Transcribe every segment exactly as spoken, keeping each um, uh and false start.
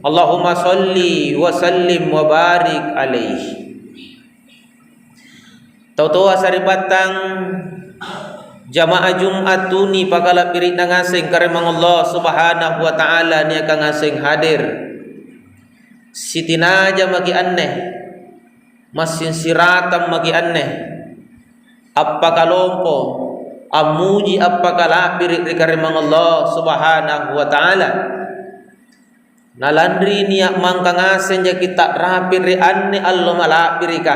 Allahumma shalli wa sallim wa barik alaihi. Tau toa sari'battang, jama'ah Jumat tunipakala'biri'na ngaseng karaeng Allah Subhanahu wa Ta'ala niaka ngaseng hadir. Sitinaja maki' anne, massing siratang maki' anne, appakalompo, ammuji appakala'biri' ri karaeng Allah Subhanahu wa Ta'ala. Na lanri nia' mangka ngaseng jaki' ta'rapi' ri anne allo mala'birika,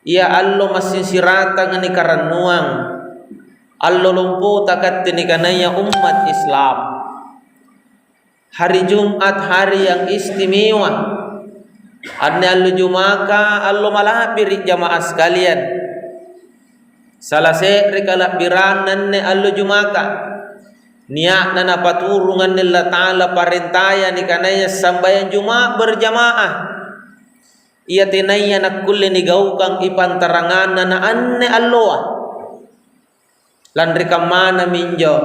ia allo massing siratanga nikarannuang, allo lompota katte nikanaya ummat Islam. Hari Jumat hari yang istimewa. Anne allo Jumaka allo mala'biri', jama'ah sekalian. Sala se're kala'biranna anne allo Jumaka. Nia'na napaturung anne Allata'ala parentaya nikanaya sambayang Juma' berjamaah. Ia tenaya nakkulle nigaukang ipantaranganna na anne alloa. Lanri kammana minjo,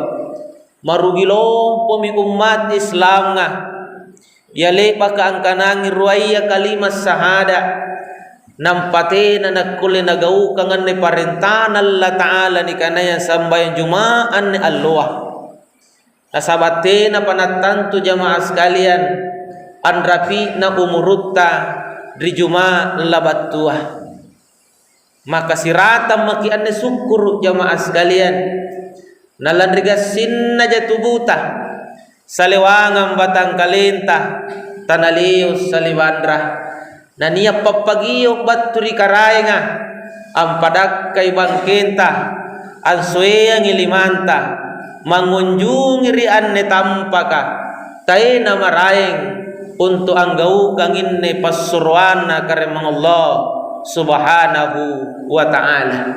marugi lompomi ummat Islanga, ia le'baka angkanangi ruaya kalima sahada, nampa tena nakkulle nagaukang anne parentana Allata'ala nikanaya sambayang Juma' anne alloa. Nasaba' tenapa nattantu jama'ah sekalian anrapi'na umurutta ri Juma' labattua. Maka siratang maki' anne sukkuru', jama'ah sekalian. Na lanri gassinnaja tubuta, salewangang batangkalenta, tanalio salibanra. Nania' pappagio' battu ri Karaenga, ampadakkai bangkenta, ansoeangi limanta, mangngunjungi ri anne tampaka, taena maraeng untu' anggaukanginne passuroanna Karaeng Allah Subhanahu wa Ta'ala.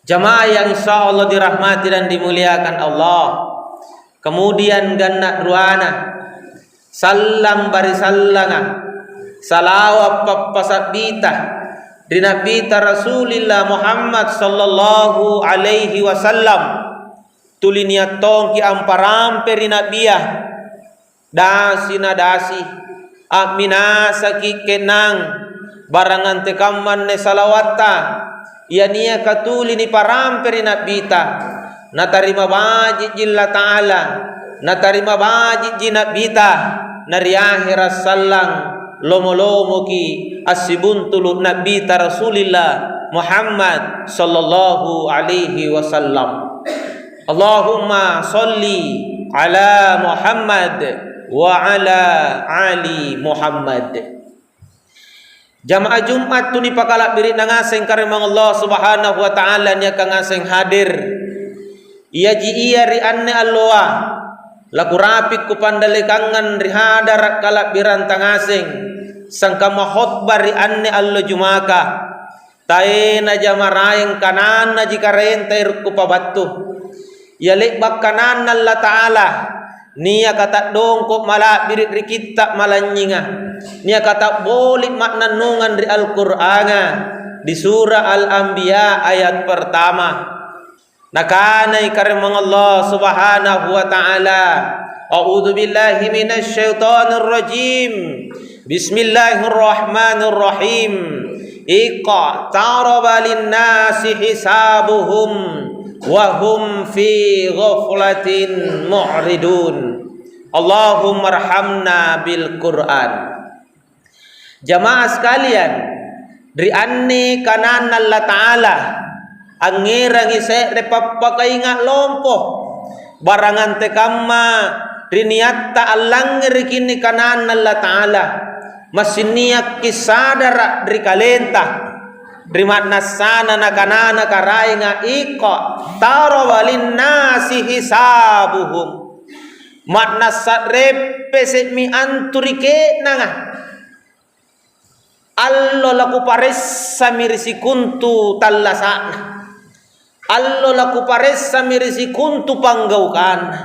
Jama'ah yang insya Allah dirahmati dan dimuliakan Allah. Kemudian ganna' ruana, sallang barisallanga, salawa' pappasa'bita ri Nabita Rasulillah Muhammad sallallahu alaihi wasallam. Tuli nia' tongki' amparampe ri Nabia. Dasi na dasi, a'minasaki' ke'nang barang antekamma anne salawatta, ia niaka tuli niparampe ri Na'bita. Natarima baji'ji Allata'ala, natarima baji'ji Na'bita, na ri ahera' sallang lomo-lomoki' assibuntulu' Na'bita Rasulillah Muhammad sallallahu alaihi wasallam. Allahumma sholli ala Muhammad wa ala ali Muhammad. Jama'ah Jumat tunipakala'biri'na ngaseng karaeng Allah Subhanahu wa Ta'ala niaka ngaseng hadir. Iaji ia ri anne alloa, lakurapi' kupandallekangang ri hadara' kala'biranta ngaseng, sangkamma khotbah ri anne allo Jumaka. Taenaja maraeng kanannaji karaenta ero' kupabattu. Ia le'ba' kananNa Allata'ala, niaka ta'dongko' mala'biri' ri kitta' malanynyinga, niaka ta'boli' ma'nannungang ri Al-Qur'anga, di Sura Al-Anbiya ayat pertama. Nakanai karaeng Allah Subhanahu wa Ta'ala, "A'udzu billahi minasy syaithanir rajim. Bismillahirrahmanirrahim. Iqtaraba lin-nasi hisabuhum wa hum fi ghaflatin mu'ridun. Allahummarhamna bil Qur'an." Jama'ah sekalian, ri anne kananNa Allata'ala, angngerangi se're pappakainga' lompo, barang antekamma ri niatta allangngerekinni kananNa Allata'ala, massing niakki' sadara' ri kalenta, ri ma'nassana nakanana Karaenga, "Iqtaraba lin-nasi hisabuhum." Ma'nassa reppese'mi antu ri ke'nanga. Allo lakuparessami ri sikontu tallasa'na. Allo lakuparessami ri sikontu panggaukanna.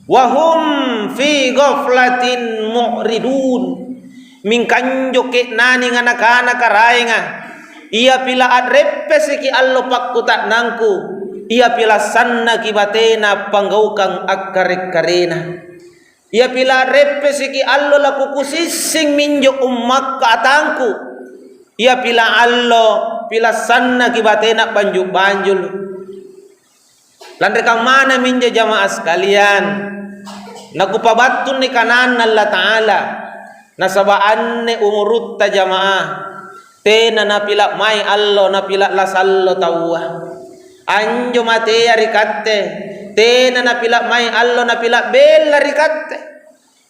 Wa hum fi ghaflatin mu'ridun. Mingka anjo ke'nanga nakana Karaenga, "Ia pila a'reppeseki allo pakkuta'nangku, ia pila sannaki batena panggaukang akkare-karena." Ia pila' reppeseki allo lakukusissing minjo ummakka atangku. Ia pila' allo pila' sannaki batena banju-banjulu. Lanri kammana minjo, jama'ah sekalian, nakupabattunni kananNa Allata'ala, nasaba' anne umurutta, jama'ah, tena napila' mai allo napila' lasallo taua. Anjo matea ri katte, tena napila' mai allo napila' bella ri katte.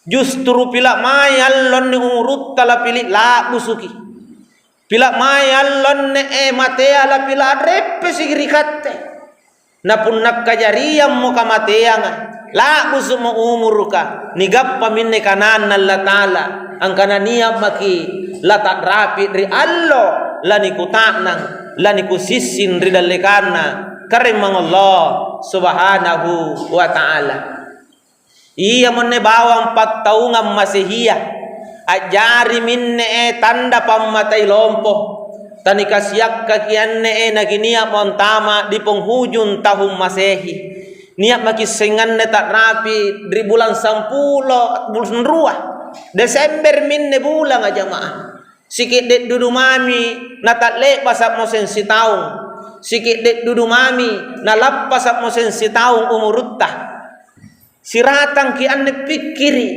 Justru pila' mai allo anne umurutta lapili' la'busuki. Pila' mae allo anne'e matea lapila' reppesiki ri katte. Na punna kajariammo kamateanga, la'busu'mo umuruka, nigappa minne kananNa Allata'ala, angkana nia' maki' lata'rapi' ri allo lanikuta'nang, lanikusissing ri dallekanna Karaeng Allah Subhanahu wa Ta'ala. Iamonne bawang pattaungang Masehia, a'jari minne'e tanda pammatai lompo. Tanikasiakkaki anne'e nakinia'mo antama' di penghujung tahung Masehi. Nia' maki' senganne ta'rapi' ri bulang sampulo, bulang rua Desember minne bulanga, jama'ah. Sike'de' dudu mami nata'le'basa'mo seng sitaung. Sike'de' dudu mami nalappasa'mo seng sitaung umurutta. Siratangki' anne pikkiri',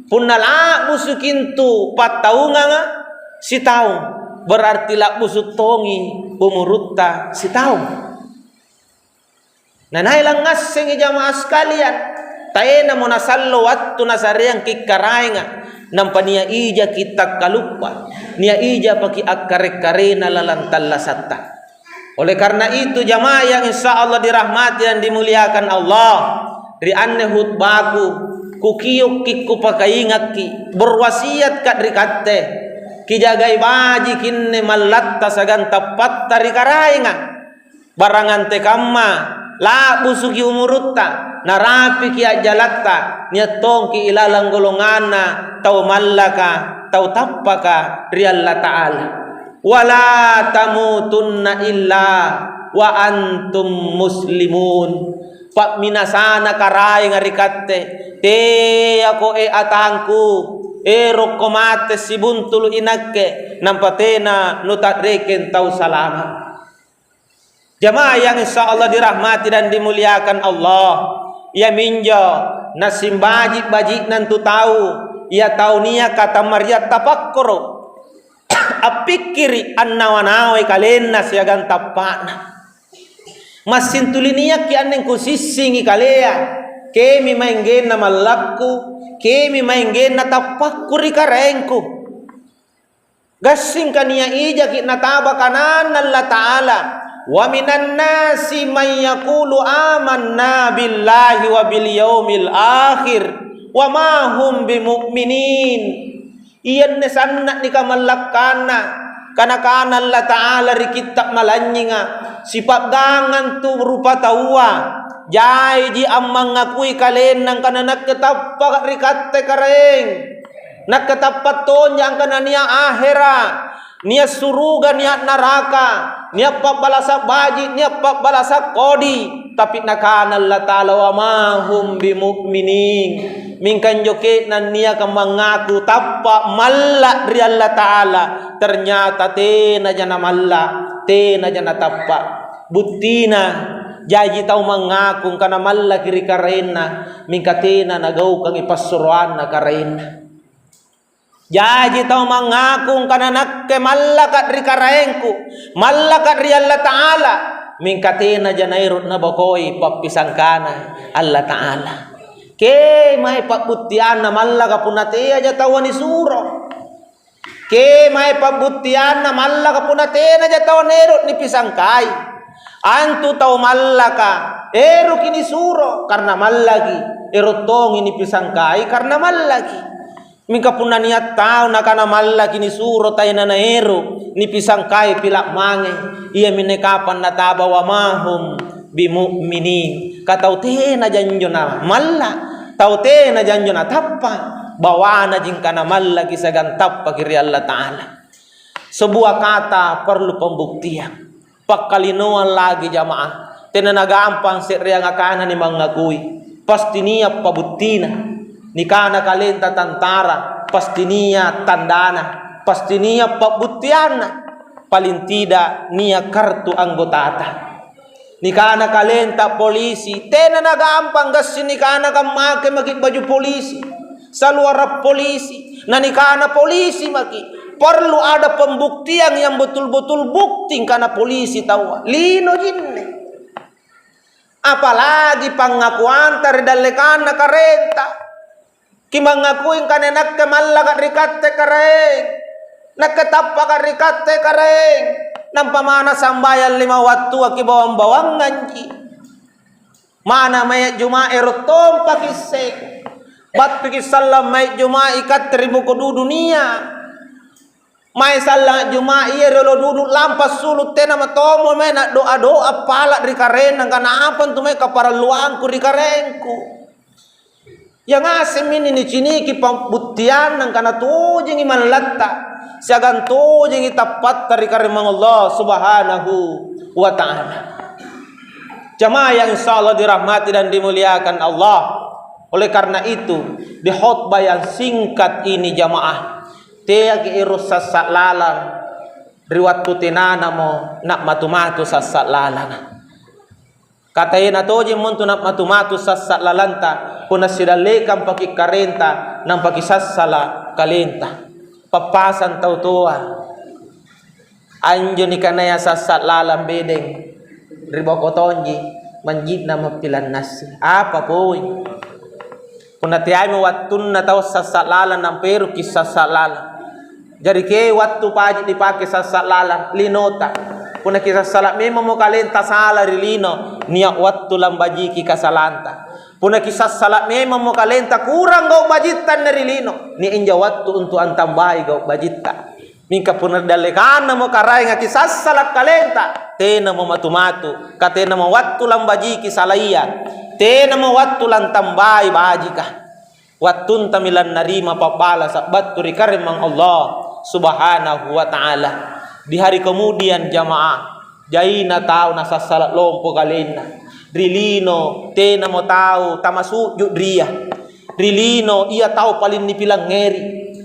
punna la'busuki antu pattaunganga sitaung, berarti la'busu' tongi umurutta sitaung. Nanai langngassengi, jama'ah sekalian, taenamo nasallo wattu nasareangki' Karaenga, nampa nia' ijaki' takkaluppa, nia' ijapaki' akkare-karena lalang tallasatta. Oleh karena itu, jamaah yang insya Allah dirahmati dan dimuliakan Allah, ri anne hutbaku, kukiokki', kupakaingakki', berwasiatka' ri katte, kijagai bajikinne mallatta siagang tappatta ri Karaenga. Barang antekamma, la'busuki umurutta, narapiki a'jalatta, nia' tongki' ilalang golonganna tau mallaka, tau tappaka ri Allata'ala. "Wala tamutunna illa wa antum muslimun." Pa'minasana Karaenga ri katte, teako e atangku, erokko mate sibuntulu' inakke, nampa tena nuta'rekeng tau salama'. Jamaah yang insya Allah dirahmati dan dimuliakan Allah, iaminjo nasimbaji'-baji'na antu tau, ia tau niaka tammaria' tapakkoro', appikkiri' annawa-nawai kalenna siagang tappa'na. Massing tuli niakki' anne kusissingi kalea, kemi maenggenna mallakku, kemi maenggenna tappakku ri Karaengku. Gassingka nia' ijaki' nataba kananNa Allata'ala, "Wa minan nasi may yaqulu amanna billahi wa bil yaumil akhir, wa ma hum bimu'minin." Ianne sanna' nikamallakkanna, kana-kana Allata'ala ri Kitta' Malanynyinga, "Sipa'gangang tu rupataua, jaiji ammangakui kalenna angkana nakke tappaka' ri katte Karaeng." Nakke tappa' tonja angkana nia' ahera', nia' suruga, nia' naraka, nia' pa'balasa' baji', nia' pa'balasa' kodi. Tapi Nakana Allata'ala, "Wa ma hum bimu'minin." Mingka anjo ke'nang niaka mangaku tappa' malla' ri Allata'ala, ternyata tenaja namalla', tenaja natappa'. Buttina, jaji tau mangaku angkana mallaki ri Karaenna, mingka tena nagaukangi passuroanna Karaenna. Jaji tau mangaku angkana nakke mallaka' ri Karaengku, mallaka' ri Allata'ala, mingka tenaja naero' nabokoi pappisangkana Allata'ala. Kemae pa'buttianna mallaka punna teaja taua nisuro. Kemae pa'buttianna mallaka punna tenaja taua naero' nipisangkai. Antu tau mallaka, eroki nisuro karena mallaki, ero' tongi nipisangkai karena mallaki. Mingka punna nia' tau nakana mallaki nisuro taena naero', nipisangkai pila' mange, iaminne kapang nataba wa ma hum bimu'minin. Ka tau tenaja anjo namalla', tau tenaja anjo natappa', bawanaji angkana mallaki siagang tappaki ri Allata'ala. Sebuah kata perlu pembuktian. Pakkalinoang lagi, jama'ah. Tena nagampang se'reang akanani mangakui. Pasti nia' pabuttina. Nikana kalenta tantara, pasti nia' tandana, pasti nia' pa'buttianna, paling tidak nia' kartu anggotata. Nikana kalenta polisi, tena nagampang gassing nikana kammake maki' baju polisi, saluara polisi, na nikana polisi maki', parlu ada pembuktiang yang betul-betul bukti angkana polisi taua, lino jinne. Apalagi pangngakuanta ri dallekanna karenta. Kimangakui angkana nakke mallaka ri katte Karaeng, nakke tappaka ri katte Karaeng, nampa manna sambayang lima wattua kibawang-bawanganji. Manna mae Jumae rottompa kisseng. Battuki sallang mae Jumae ikatte ri buku dudunia. Mae sallang Jumae ia riolo dudu lampa assulu' tena matomo mae na'doa-doa pala' ri Karaeng, angkana apa antu mae kaparalluangku ri Karaengku. Ia ngasemmi inni niciniki pa'buttianna angkana tojengi mallatta siagang tojengi tappatta ri Karaeng Allah Subhanahu wa Ta'ala. Jamaah yang insya Allah dirahmati dan dimuliakan Allah. Oleh karena itu, di khotbah yang singkat ini, jamaah, teaki ero' sassa' lalang ri wattu tenanamo na'matu-matu sassa' lalanga. Ka tena tojemmo antu na'matu-matu sassa' lalanta, punna sidallekang paki' karenta, nampa kisassala' kalenta. Pappasang tau toa. Anjo nikanaya sassa' lalang bedeng ri boko tonji, manji'na mappilannassi. Apa poi? Punna teaimo wattunna tau sassa' lalang nampa eroki sassa' lalang. Jari ke wattu paji' nipake sassa' lalang, linota. Punna kisassala' memammo kalenta sala ri lino, nia' wattu lambajiki kasalanta. Punna kisassala' memammo kalenta kurang gau' bajitta anne ri lino, nia' injo wattu untu' antambai gau' bajitta. Mingka punna ri dallekannamo Karaenga kisassala' kalenta, tenamo matu-matu, ka tenamo wattu lambajiki salaya, tenamo wattu lantambai bajika. Wattuntami lannarima pa'balasa' battu ri Karaeng Allah Subhanahu wa Ta'ala. Di hari kemudian, jamaah, jaina tau nasassala' lompo kalenna. Ri lino, tenamo tau tamasu'ju' ri ia. Ri lino, ia tau paling nipilangngeri.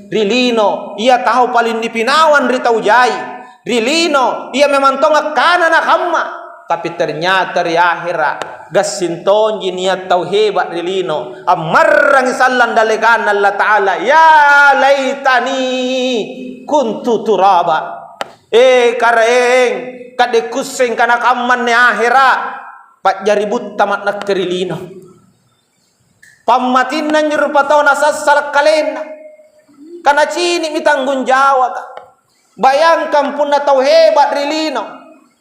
Ri lino, ia tau paling nipinawang ri tau jai. Ri lino, ia memang tong akkana nakamma. Tapi ternyata ri ahera', gassing tonji nia' tau heba' ri lino. Ammarrangi sallang dallekanna Allata'ala, "Ya laitani kuntu turaba." E Karaeng, kade' kusseng kana kammanne ahera', pa'jari buttama' nakke ri lino. Pammatinna anjo rupataua nasassala' kalenna, kanacini'mi tanggung jawaka. Bayangkang punna tau heba' ri lino,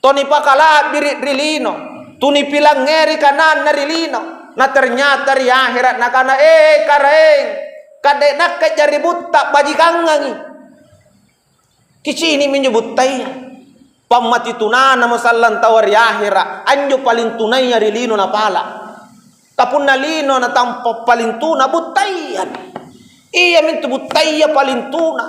tau nipakala'biri' ri lino, tu nipilangngeri kananna ri lino, na ternyata ri ahera' nakana, "E Karaeng, kade' nakke jari butta' bajikangangi." Kicini'mi anjo buttaya. Pammati tunanamo sallang taua ri ahera', anjo paling tunaya ri lino napala'. Ka punna lino natampa paling tuna, buttayami. Iamintu buttaya paling tuna.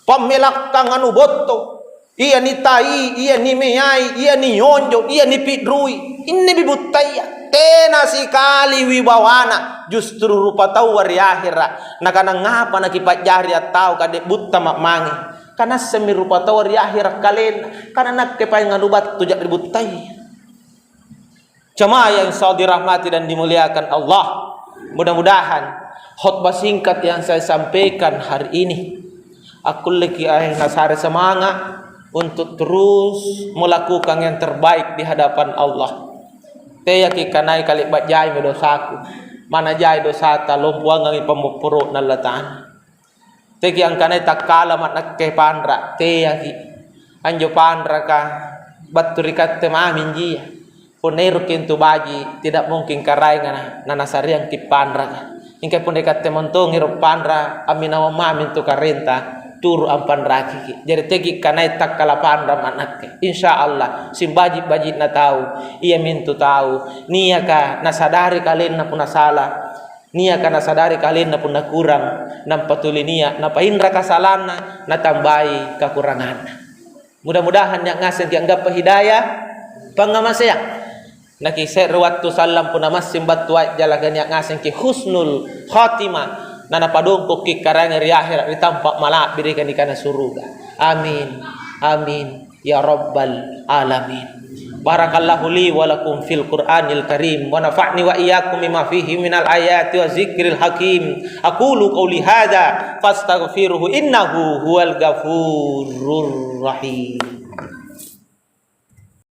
Pammelakkang anu botto. Ia nitai, ia nimeai, ia nionjo, ia nipi'rui. Innepi buttaya. Tena sikali wibawana, justru rupataua ri ahera'. Nakana, "Ngapa nakipa'jari attau kade' buttama' mange?" Kanassemmi rupataua ri ahera' kalenna, kana nakke paeng anu battu ja'ri buttai. Jamaah yang insyaallah dirahmati dan dimuliakan Allah. Mudah-mudahan khotbah singkat yang saya sampaikan hari ini akkulleki nasare semangat untuk terus melakukan yang terbaik di hadapan Allah. Teaki kanai kale'ba' jaimi dosaku, mana jai dosata, lompoangangi pammopporo'na Allata'ala. Teki angkanai takkalama' nakke panra', teaki. Anjo panraka battu ri katte mami injia. Punna eroki antu baji', tidak mungkin karaenga na, nanasareangki panraka. Mingka punna ikatte montong ero' panra', amminawang mami antu karenta, turu' ampanrakiki. Jari teki kanai takkala panrama' nakke. Insya Allah, simbaji'-baji'na tau, iamintu tau niaka nasadari kalenna punna sala. Niaka nasadari kalenna punna kurang, nampa tuli nia' napainra kasalanna, natambai kakuranganna. Mudah-mudahan nia' ngasengki anggappa hidayah pangngamaseang. Nakise're wattu sallang punna massing battu a'jalaka nia' ngasengki husnul khatimah. Na napadongkokki' Karaenga ri ahera' ri tampa' mala'birika nikana suruga. Amin. Amin. Ya Rabbal Alamin. Barakallahu li wa lakum fil Qur'anil Karim wa nafa'ni wa iyyakum bima fihi minal ayati wa zikril hakim. Aqulu qauli hadza fastaghfiruhu innahu huwal ghafurur rahim.